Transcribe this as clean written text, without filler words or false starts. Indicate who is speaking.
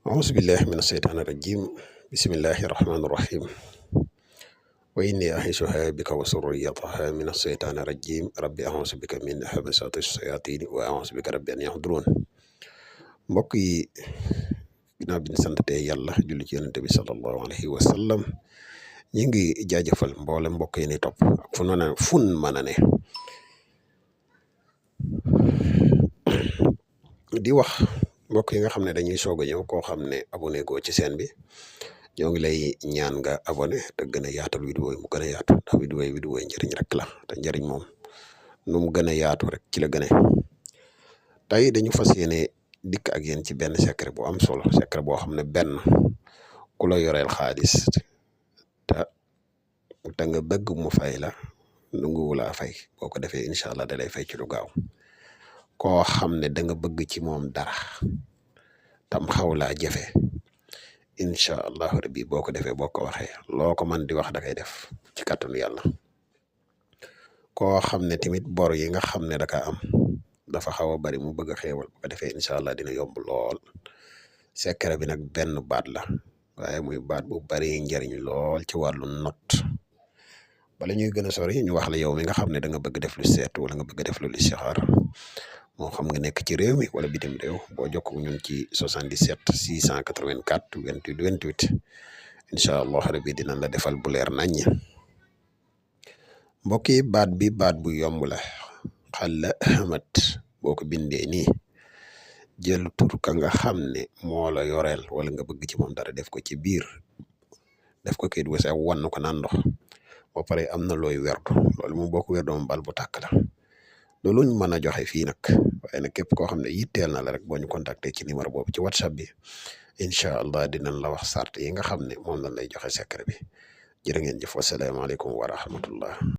Speaker 1: أعوذ بالله من الشيطان الرجيم بسم الله الرحمن الرحيم وإني أعيذها بك وذريتها من الشيطان الرجيم ربي أعوذ بك من همزات الشياطين وأعوذ بك ربي أن يحضرون mbokk yi ginnaaw bi ñu santatee yàlla julli ci yonente bi sallallahu alayhi wa sallam ñi ngi jaajëfal mboole mbokk yi ni topp ak fun mën a ne di wax mbokk yi nga xam ne dañuy soog a ñëw koo xam ne abonné goo ci chaîne bi ñoo ngi lay ñaan nga abonné te gën a yaatal vidéo yi mu gën a yaatu ndax vidéo yi njëriñ rek la te njëriñ moom nu mu gën a yaatu rek ci la gën a tey dañu fas yéene dikk ak yéen ci benn secret bu am solo secret boo xam ne benn ku la yoreel xaalis te nga bëgg mu fay la nanguwu laa fay boo ko defee incha allah da lay fay ci lu gaaw koo xam ne da nga bëgg ci moom dara tam xaw laa jafe incha allahu rabbi boo ko defee boo ko waxee loo ko man di wax da koy def ci kàttanu yàlla koo xam ne tamit bor yi nga xam ne daka am dafa xaw a bari mu bëgg a xéewal bu ko defee incha allah dina yomb lool secret bi nag benn baat la waaye muy baat bu bari njariñ lool ci wàllu not bala ñuy gën a sori ñu wax la yow mi nga xam ne da nga bëgg def lu seet wala nga bëgg def lu listixaar moo xam nga nekk ci réew mi wala bitim réew boo jokkoo ñun ci 77 684 28 28 incha allah rabbi dinañ la defal bu leer naññ mbokk yi baat bi baat bu yomb la Xalla Ahmad boo ko bindee nii jël tur ka nga xam ne moo la yoreel wala nga bëgg ci moom dara def ko ci biir def ko kayit gu sew wan ko naan ndox ba pare am na looy werdu loolu moom boo ko werdoo moom bal bu tàkk la loolu ñu mën a joxe fii nag waaye nag képp koo xam ne yitteel na la rek boo ñu contacter ci numéro boobu ci whatsapp bi incha allah dinañ la wax sart yi nga xam ne moom lañ lay joxe secret bi jërë ngeen jëf wasalaamaaleykum wa rahmatullah